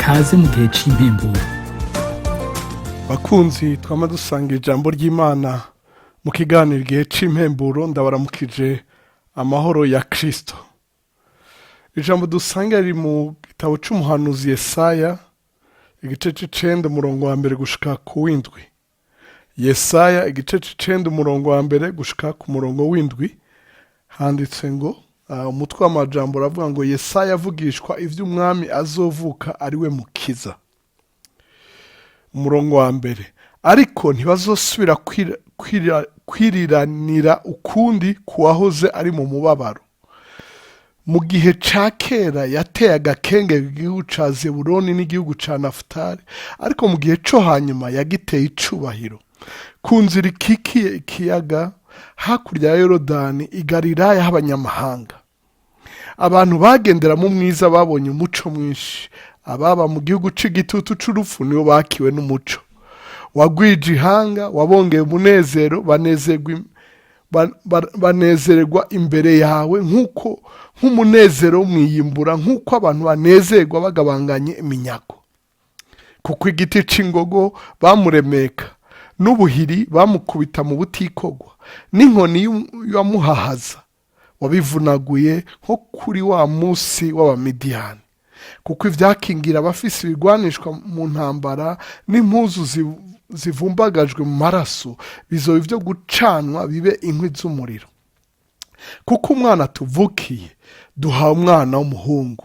Kaze mu gihe c'impemburo. Bakunzi twama dusanga ijambo ry'Imana mu kiganiro igihe c'impemburo, ndabaramukije amahoro ya Kristo. Ijambo dusanga riri mu gitabo c'umuhanuzi Yesaya, igice c'icenda, umurongo wa mbere gushika ku w'indwi. Yesaya igice c'icenda, umurongo wa mbere gushika ku murongo w'indwi, handitse ngo umutwe w'amajambo uravuga ngo: "Yesaya avugishwa ivy'umwami azovuka ari we mukiza." Umurongo wa mbere: "Ariko ntibazosubira kwiriranira ukundi ku wahoze ari mu mubabaro. Mu gihe ca kera yateye agakenge igihugu ca Zebuloni n'igihugu ca Nafutali, ariko mu gihe co hanyuma yagiteye icubahiro ku nzira ikikiye ikiyaga, hakurya ya Yorodani, i Galilaya h'abanyamahanga. Abantu bagendera mu mwiza babonye umuco mwinshi. Ababa mu gihugu c'igitutu c'urupfu nibo bakiwe n'umuco. Wagwije ihanga, wabongeye umunezero, banezererwa imbere yawe nk'uko nk'umunezero wo mwiyimbura, nk'uko abantu banezerwa bagabanganye iminyago. Kuko igiti c'ingogo bamuremeka, n'ubuhiri bamukubita mu butikogwa, n'inkoni y'uwamuhahaza wabivunaguye nko kuri wa munsi w'Abamidiyani. Kuko ibyakingira abafise ibigwanishwa mu ntambara n'impuzu zivumbagajwe mu maraso bizoba ibyo gucanwa bibe inkwi z'umuriro. Kuko umwana tuvukiye, duhawe umwana w'umuhungu,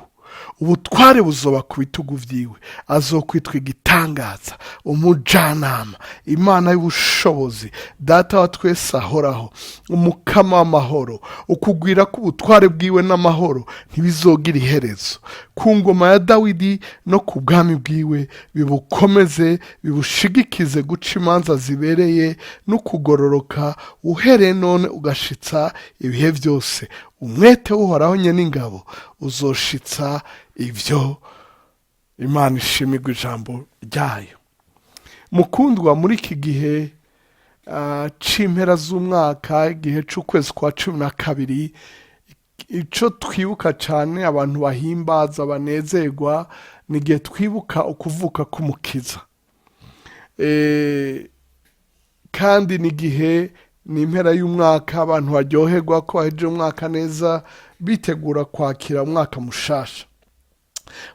ubutware buzoba ku bitugu vyiwe. Azokwitwa Igitangaza, Umujanama, Imana y'Ubushobozi, Data wa twese ahoraho, Umukama w'Amahoro. Ukugwira k'ubutware bwiwe n'amahoro ntibizogira iherezo, ku ngoma ya Dawidi no ku bwami bwiwe, bibukomeze bibushigikize guca imanza zibereye no kugororoka, uhereye none ugashitsa ibihe byose. Umwete w'Uhoraho n'ingabo uzoshitsa ibyo." Imana ishimirwa ijambo ryayo. Mukundwa, muri iki gihe c'impera z'umwaka, igihe c'ukwezi kwa 12, ico twibuka cane, abantu bahimbaza, banezerwa, ni igihe twibuka ukuvuka k'Umukiza. Kandi ni igihe, ni impera y'umwaka, abantu baryoherwa ko bahejeje umwaka neza, bitegura kwakira umwaka mushasha.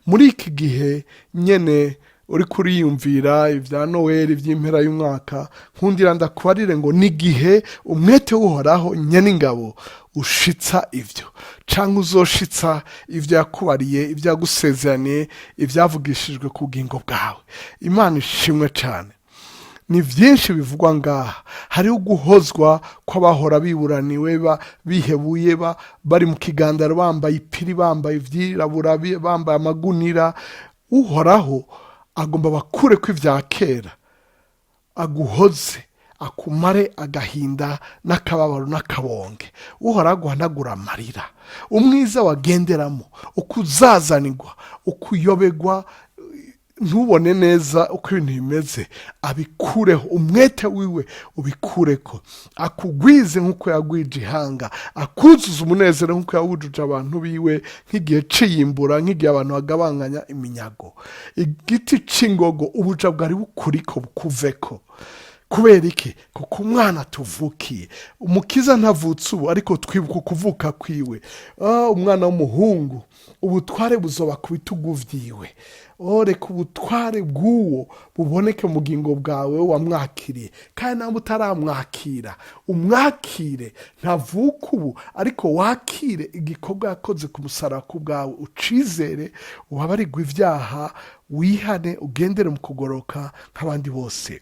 Muri iki gihe nyene uri kuriyumvira ibya Noweli, by'impera y'umwaka, nkundira ndakubarire ngo n'igihe umwete w'Uhoraho nyen'ingabo ushitsa ivyo, canke uzoshitsa ivyo yakubariye, ibyo yagusezeraniye, ivyavugishijwe ku bugingo bwawe. Imana ishimwe cane. Ni byinshi bivugwa ngaha. Hariho uguhozwa kw'abahora biburaniwe, bihebuye, bari mu kigandaro, bambaye ipiri, bambaye ivyirabura, bambaye amagunira. Uhoraho agomba bakure ko ibya kera, aguhoze, akumare agahinda n'akababaro n'akabonge. Uhoraho aguhanagura amarira, umwiza wagenderamo, ukuzazanirwa, ukuyobegwa, ntubone neza uko ibintu bimeze, abikureho. Umwete wiwe ubikureko, akugwize nk'uko yagwije ihanga, akuzuza umunezero nk'uko yawujuje abantu biwe, nk'igihe c'iyimbura, nk'igihe abantu bagabanganya iminyago. Igiti c'ingogo, ubuja bwari bukuriko, bukuveko. Kubera iki? Kuko umwana tuvukiye, Umukiza, ntavutse ubu, ariko twibuka ukuvuka kwiwe. Umwana w'umuhungu, ubutware buzoba ku bitugu vyiwe. Oh, reka ubutware bw'uwo buboneke mu bugingo bwawe wamwakiriye. Kandi nawe utaramwakira, umwakire. Ntavuka ubu, ariko wakire igikorwa yakoze ku musaraba ku bwawe, ucizere, ubabarirwe ibyaha, wihane, ugendere mu kugoroka nk'abandi bose.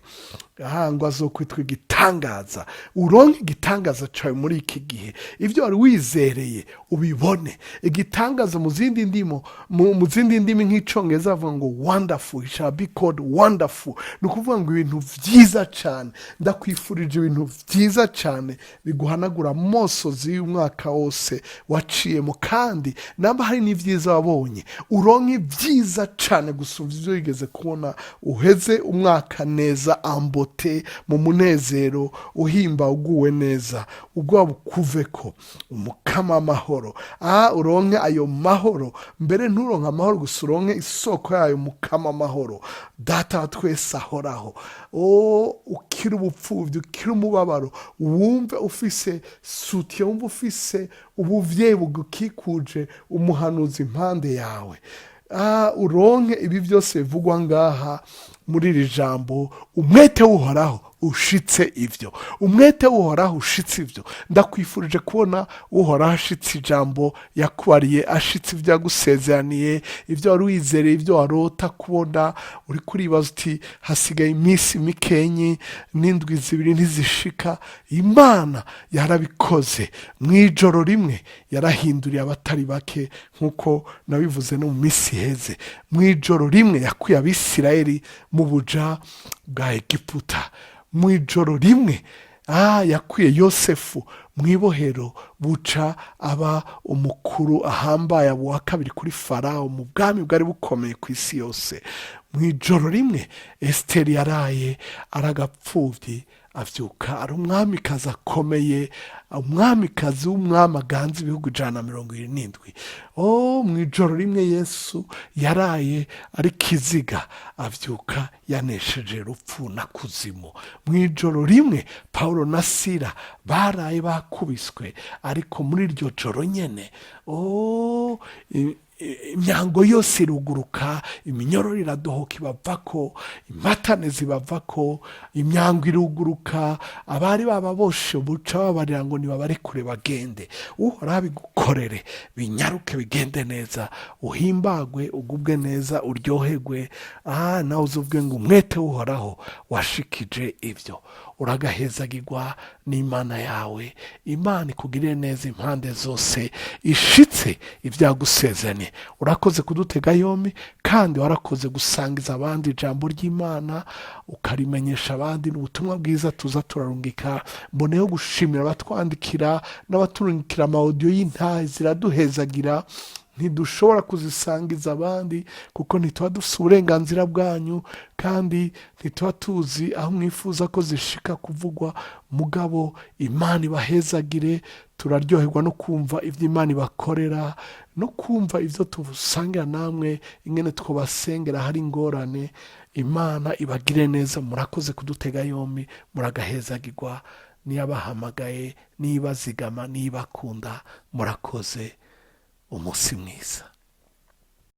Aha ngo azokwitwa Igitangaza. Uronke igitangaza cyawe muri iki gihe, ibyo wari wizereye ubibone. Igitangaza mu zindi ndimo, mu zindi ndimi nk'Icyongereza bavuga ngo "wonderful". "He shall be called Wonderful", ni ukuvuga ngo ibintu byiza cyane. Ndakwifurije ibintu byiza cyane biguhanagura amosozi y'umwaka wose waciyemo. Kandi namba hari n'ibyiza wabonye, uronke ibyiza cyane gusumba ibyo wigeze kubona. Uheze umwaka neza, ambote mu munezero, uhimba, uguwe neza, ubwoba bukuveko. Umukama w'Amahoro, aha uronke ayo mahoro. Amahoro mbere, nturonke amahoro gusa, uronke isoko yayo, Mukama amahoro, Data wa twese ahoraho. O ukira ubupfubyi, ukira umubabaro, wumve ufise soutien, wumve ufise ubuvyeyi bugukikuje, umuhanuzi impande yawe. Uronke ibi byose bivugwa ngaha muri iri jambo. Umwete w'Uhoraho ushitse ivyo, umwete w'Uhoraho ushitse ivyo. Ndakwifurije kubona Uhoraho ashitse ijambo yakubariye, ashitse ibyo yagusezeraniye, ibyo wari wizereye, ibyo warota kubona. Uri kuribaza uti: "Hasigaye iminsi mikenyi, n'indwi 2 ntizishika." Imana yarabikoze mu ijoro rimwe, yarahinduriye abatari bake, nk'uko nabivuze no mu minsi iheze. Mu ijoro rimwe yakuye Abisirayeli mu buja bwa Egiputa. Mu ijoro rimwe yakuye Yosefu mu ibohero, buca aba umukuru ahambaye, aba uwa kabiri kuri Farawo mu bwami bwari bukomeye ku isi yose. Mu ijoro rimwe Esiteri yaraye aragapfubyi, avyuka ari umwamikazi akomeye, umwamikazi w'umwami aganza ibihugu 177. Oh, mu ijoro rimwe Yesu yaraye ari kiziga, avyuka yanesheje rupfu na kuzimu. Mu ijoro rimwe Paulo na Sira baraye bakubiswe, ariko muri iryo joro nyene, oh, imyango yose iruguruka, iminyororo iradohoka ibavako, impatane zibavako, imyango iruguruka, abari bababoshe buca babarira ngo nibabarekure bagende. Uhoraho abigukorere, binyaruke, bigende neza, uhimbagwe, ugubwe neza, uryoherwe. Nawe uzuvuge ngo: "Umwete w'Uhoraho washikije ibyo." Uragahezagirwa n'Imana yawe. Imana ikugirire neza impande zose, ishitse ibyagusezeranye. Urakoze kudutega yombi, kandi warakoze gusangiza abandi ijambo ry'Imana, ukarimenyesha abandi n'ubutumwa bwiza tuza turarungika. Mboneyeho gushimira abatwandikira n'abaturungikira ama audio y'intahe, ziraduhezagira. Ntidushobora kuzisangiza abandi kuko ntituba dufite uburenganzira bwanyu, kandi ntituba tuzi aho mwifuza ko zishika kuvugwa. Mugabo Imana ibahezagire. Turaryoherwa no kumva ibyo Imana ibakorera, no kumva ibyo tusangira namwe, ingene twabasengera hari ingorane. Imana ibagire neza. Murakoze kudutega yombi, muragahezagirwa niyabahamagaye, nibazigama, nibakunda. Murakoze, umunsi mwiza.